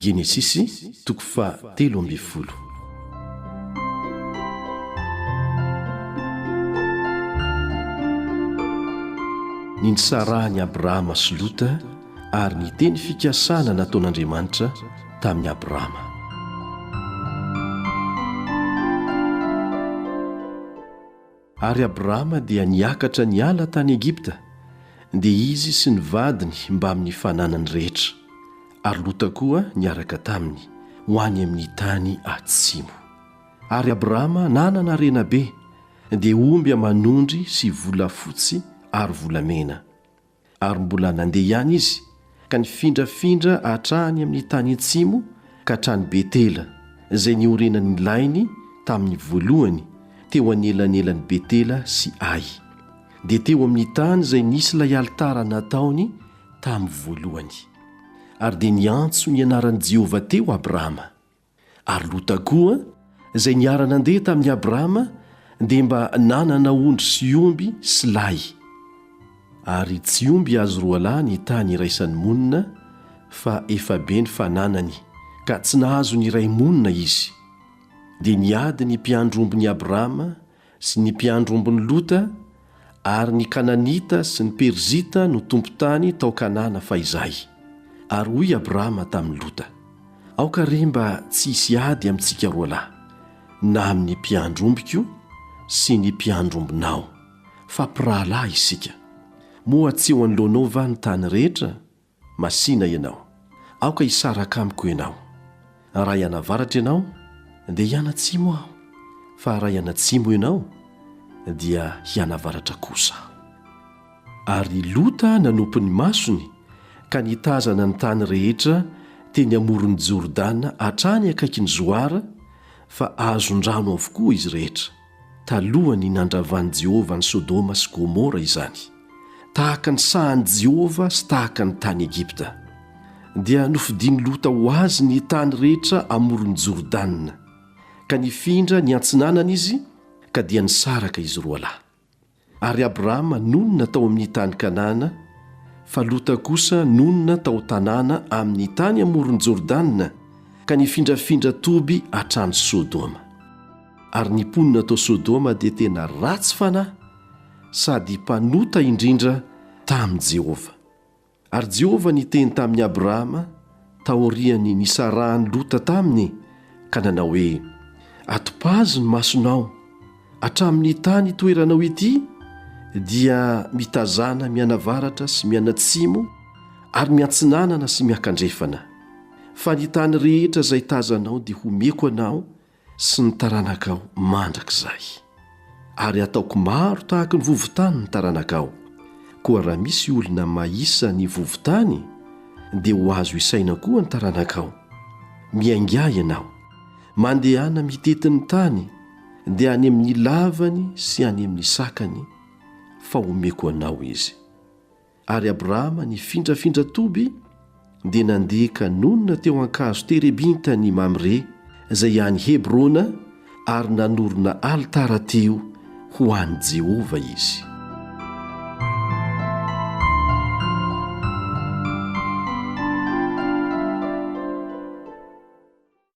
Genesisy toko faha 13. Ny nisarahan'i Abrahama sy Lota ary ny teny fikasana nataon'Andriamanitra tamin'i Abrahama. Ary Abrahama dia niakatra niala tany Egypta, dia izy sy ny vadiny mbamin'ny fananany rehetra, ary Lota koa niaraka taminy, ho any amin'ny tany atsimo. Ary Abrahama nanana harena be, dia omby aman'ondry sy volafotsy ary volamena. Ary mbola nandeha ihany izy, ka nifindrafindra hatrany amin'ny tany atsimo ka hatrany Betela, izay niorenan'ny lainy tamin'ny voalohany, teo anelanelan'i Betela sy Ay. Dia teo amin'ny tany izay nisy ilay alitara nataony tamin'ny voalohany. Ary dia niantso ny anaran'i Jehovah teo Abrahama. Ary Lota koa, izay niara-nandeha tamin'i Abrama, dia mba nanana ondry sy omby sy lay. Ary tsy omby azy roalahy ny tany iraisany monina, fa efa be ny fananany, ka tsy nahazo niray monina izy. Dia niady ny mpiandry ombin'i Abrama sy ny mpiandry ombin'i Lota, ary ny Kananita sy ny Perizita no tompon-tany tao Kanana fahizay. Ary hoy Abrama tamin'i Lota, Aoka re mba tsy hisy ady amintsika roalahy, na amin'ny mpiandry ombiko sy ny mpiandry ombinao, fa mpirahalahy isika. Moa tsy eo anoloanao va ny tany rehetra? Masìna ianao. Aoka hisaraka amiko ianao. Raha hianavaratra ianao, dia hianatsimo aho, fa raha hianatsimo ianao, dia hianavaratra kosa aho. Ary Lota nanopy ny masony ka nitazana ny tany rehetra teny amoron'i Jordana hatrany akaikin'i Zoara, fa azon-drano avokoa izy rehetra, talohan'ny nandravan'i Jehovah an'i Sodoma sy Gomora izany. tahaka ny sahan'i Jehovah sy tahaka ny tany Egypta. Dia nofidin'i Lota ho azy ny tany rehetra amoron'i Jordana, ka nifindra niantsinanana izy, ka dia nisaraka izy roalahy. Ary Abrahama nonina tao amin'ny tany Kanana, fa Lota kosa nonina tao tanàna amin'ny tany amoron'i Jordana, ka nifindrafindra toby hatrany Sodoma. Ary ny mponina tao Sodoma dia tena ratsy fanahy, sady mpanota indrindra tamin'i Jehovah. Ary Jehovah niteny tamin'i Abrahama taorian'ny nisarahan'i Lota taminy, ka nanao hoe, Atopazy ny masonao, hatramin'ny tany itoeranao ity, dia mitazàna mianavaratra sy mianatsimo ary miantsinanana sy miakandrefana. Fa ny tany rehetra izay tazanao dia homeko anao sy ny taranakao mandrakizay. Ary hataoko maro tahaky ny vovon-tany ny taranakao, koa raha misy olona mahisa ny vovon-tany, dia ho azo isaina koa ny taranakao. Miaingà ianao, mandehana mitety ny tany, dia any amin'ny lavany sy any amin'ny sakany, fa homeko anao izy. Ary Abrahama nifindrafindra toby dia nandeha ka nonina teo an-kazo terebinta ny Mamre, izay any Hebrona, ary nanorina alitara teo ho an'i Jehovah izy.